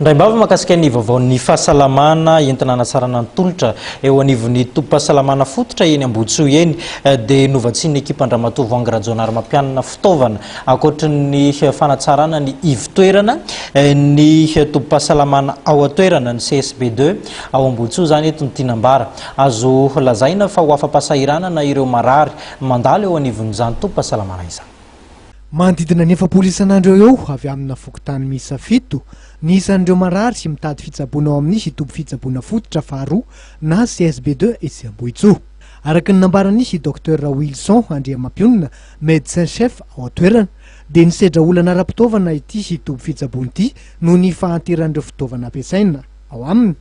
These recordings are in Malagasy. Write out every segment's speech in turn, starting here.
Indraimbava mahakasika ny vaovaon'ny fahasalamana entina hanatsarana ny tolotra eo anivon'ny tobim-pahasalamana fototra eny Ambohitsoa eny dia novatsian'ny ekipan-dRamatoa Voahangy Rajaonarimampianina fitaovana ankoatry ny fanatsarana ny ivotoerana ny tobim-pahasalamana ao an-toerana, ny CSB ii ao Ambohitsoa izany eto no tiana ambara. Azo lazaina fa ho afa-pahasahiranana ireo marary mandalo eo anivon'izany tobim-pahasalamana izany. Manodidina ny 40 isan'andro eo ho eo avy amina fokontany miisa fito ny isan'ireo marary sy mitady fitsaboana ao amin'ny toby fitsaboana fototra faharoa na CSB ii etsy Ambohitsoa. Araka ny nambaran'ny Docteur Wilson Andriamampionona, Médecin chef ao an-toerana, dia nisedra olana ara-pitaovana ity toby fitsaboana ity noho ny fahanteran'ireo fitaovana ampiasaina ao aminy.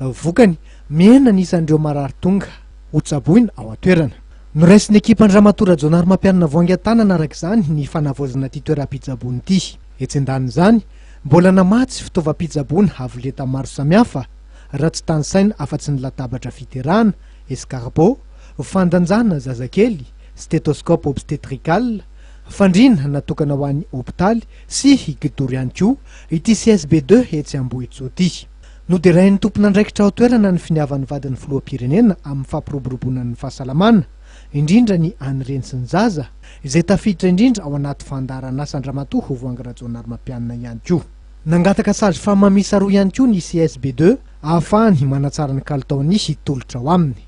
Vokany, mihena ny isan'ireo marary tonga hotsaboina ao an-toerana. Noraisin'ny ekipan-dRamatoa Rajaonarimampianina Voahangy an-tanana araka izany ny fanavaozana ity toeram-pitsaboana ity. Etsy andanin'izany, mbola namatsy fitaovam-pitsaboana avo lenta maro samihafa, raha tsy tanisaina afa-tsy ny latabatra fiterahana, escargot, fandanjana zazakely, stéthoscope obstétrical, fandriana natokana ho an'ny hopitaly sy kidoro ihany koa ity CSB ii etsy Ambohitsoa ity. Noderain'ny tompon'andraikitra ao an-toerana ny finiavan'ny vadin'ny filoham-pirenena amin'ny fampiroboroboana ny fahasalamana, indrindra ny an'ny reny sy ny zaza, izay tafiditra indrindra ao anaty fandaharan'asan-dRamatoa Voahangy Rajaonarimampianina ihany koa. Nangataka sage femme miisa roa ihany koa ny CSB ii ahafahany manatsara ny kalitaon'ny tolotra ao aminy.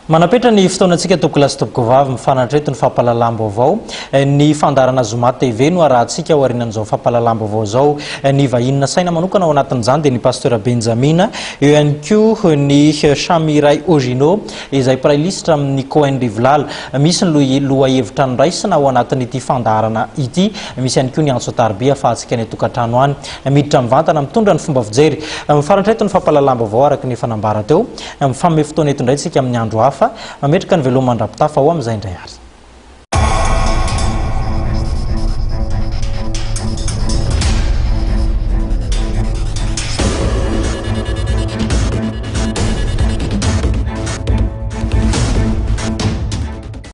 Manapetra ny fotoanantsika tompokolahy sy tompokovavy, mifanandritra eto ny fampahalalam-baovao. Ny fandaharana Zoma TV no arahantsika ao aorianan'izao fampahalalam-baovao izao. Ny vahiny nasaina manokana ao anatin'izany dia ny Pasteur Benjamina, eo ihany koa ny Shamiray Ogino izay mpiray lisitra amin'ny Cohen Rivolala. Misy ny lohahevitra noraisina ao anatin'ity fandaharana ity, misy ihany koa ny antso an-tariby ahafahantsika any an-tokantrano any miditra mivantana mitondra ny fomba fijery. Mifarantra eto ny fampahalalam-baovao araka ny efa nambara teo. Mifanome fotoana eto indray tsika amin'ny andro hafa. Mametraka ny veloma mandra-pitafa ho amin'izay indray ary.